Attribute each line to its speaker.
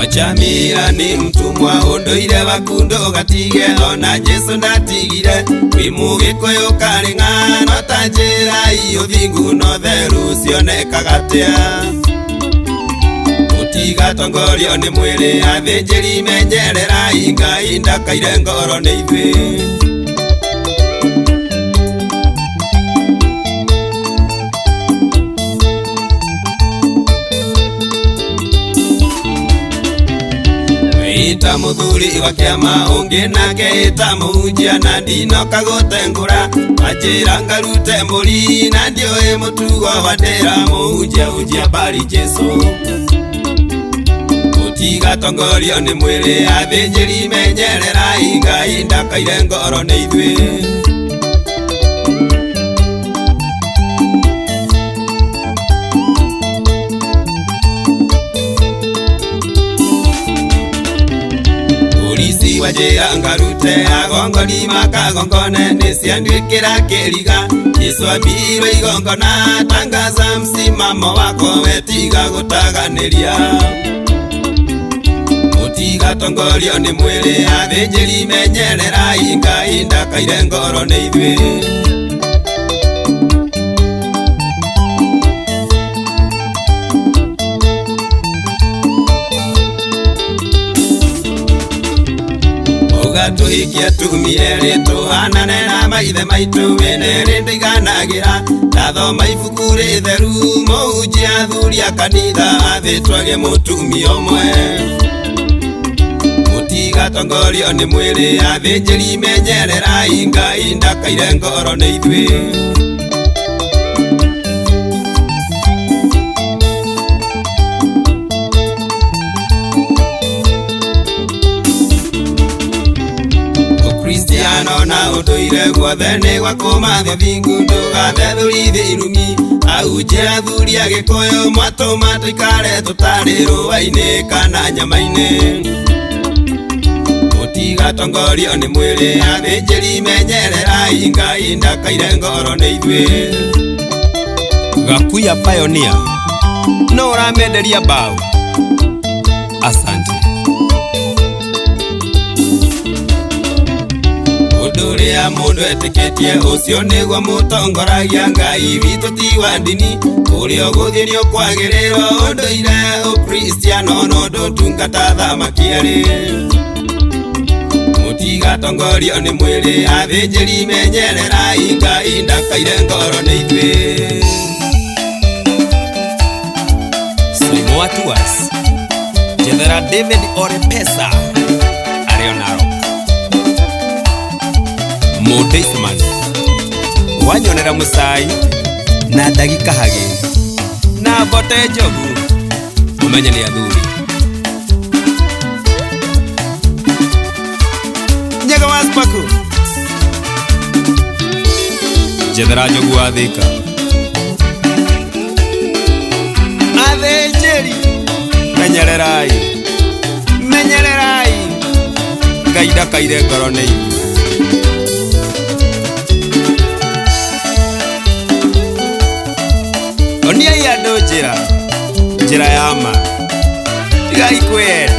Speaker 1: Mwacha mira ni mtumwa ũndũire waku ndũgatige ona Jesu ndatigire wĩ mũgĩkũyũ karĩ ng'ano ta njĩra ũthingu na ũtheru cionekaga atĩa Mũtigatongorio nĩ mwĩrĩ athĩnjĩri menyererai Ngai ndakaire ngoro nĩ ithuĩ. Ita muthuri wa kĩama ũngĩ nake ĩta mũhunjia na ndinoka gũtengũra wanjĩra ngarute mbũri na ndiũĩ mũtugo wa ndĩra mũhunjia hunjia mbari Jesu. Mũtigatongorio nĩ mwĩrĩ athĩnjĩri menyererai Ngai ndakaire ngoro nĩ ithuĩ. Wajira ngarute agongoni makagongone nĩcianduĩkĩra kĩriga Yesu ambirwo igongona tangaza msimamo wako wetiga gũtaganĩria. Mũtigatongorio nĩ mwĩrĩ athĩnjĩri menyererai Ngai ndakaire ngoro nĩ ithuĩ. Tũhikie tumia erĩ tũhanane na maithe maitũ mĩena ĩrĩ ndĩiganagĩra ndathoma ibuku rĩtheru mũhunjia athuri a kanitha athĩtwage mũtumia ũmwe. Mũtigatongorio nĩ mwĩrĩ athĩnjĩri menyererai Ngai ndakaire ngoro nĩ ithuĩ. Kristiano na ũndũire guothe nĩ gwa kũmathe thingu ndũgathethũrithie irumi ahunjia athuri a Gĩkũyũ mwatũma tũikare tũtarĩ rũa-inĩ kana nyama-inĩ. Mũtigatongorio nĩ mwĩrĩ athĩnjĩri menyererai Ngai ndakaire ngoro nĩ ithuĩ.
Speaker 2: Gakuya Pioneer no ũramenderia mbaũ. Asante.
Speaker 1: Ũndũ ũrĩa mũndũ etĩkĩtie ũcio nĩguo mũtongoragia Ngai witũ ti wa ndini ũrĩa ũgũthiĩ nĩ ũkwagĩrĩrwo ũndũire ũkristiano na ũndũ tungata thamaki erĩ. Mũtigatongorio nĩ mwĩrĩ athĩnjĩri menyererai Ngai ndakaire ngoro nĩ ithuĩ.
Speaker 2: Saimo Tours Jethera David Orepesa arĩ o Narok. Mũndĩsman wanyonera mũcai na ndagika hagĩ na mbote njogu ũmenye nĩ athuri. Nyega wa Spaku Jethera njogu wa Thika. Athĩnjĩri menyererai menyererai Ngai ndakaire ngoro nĩ ithuĩ. Oniai andũ njĩra njĩra ya ma tigai kwĩyenda.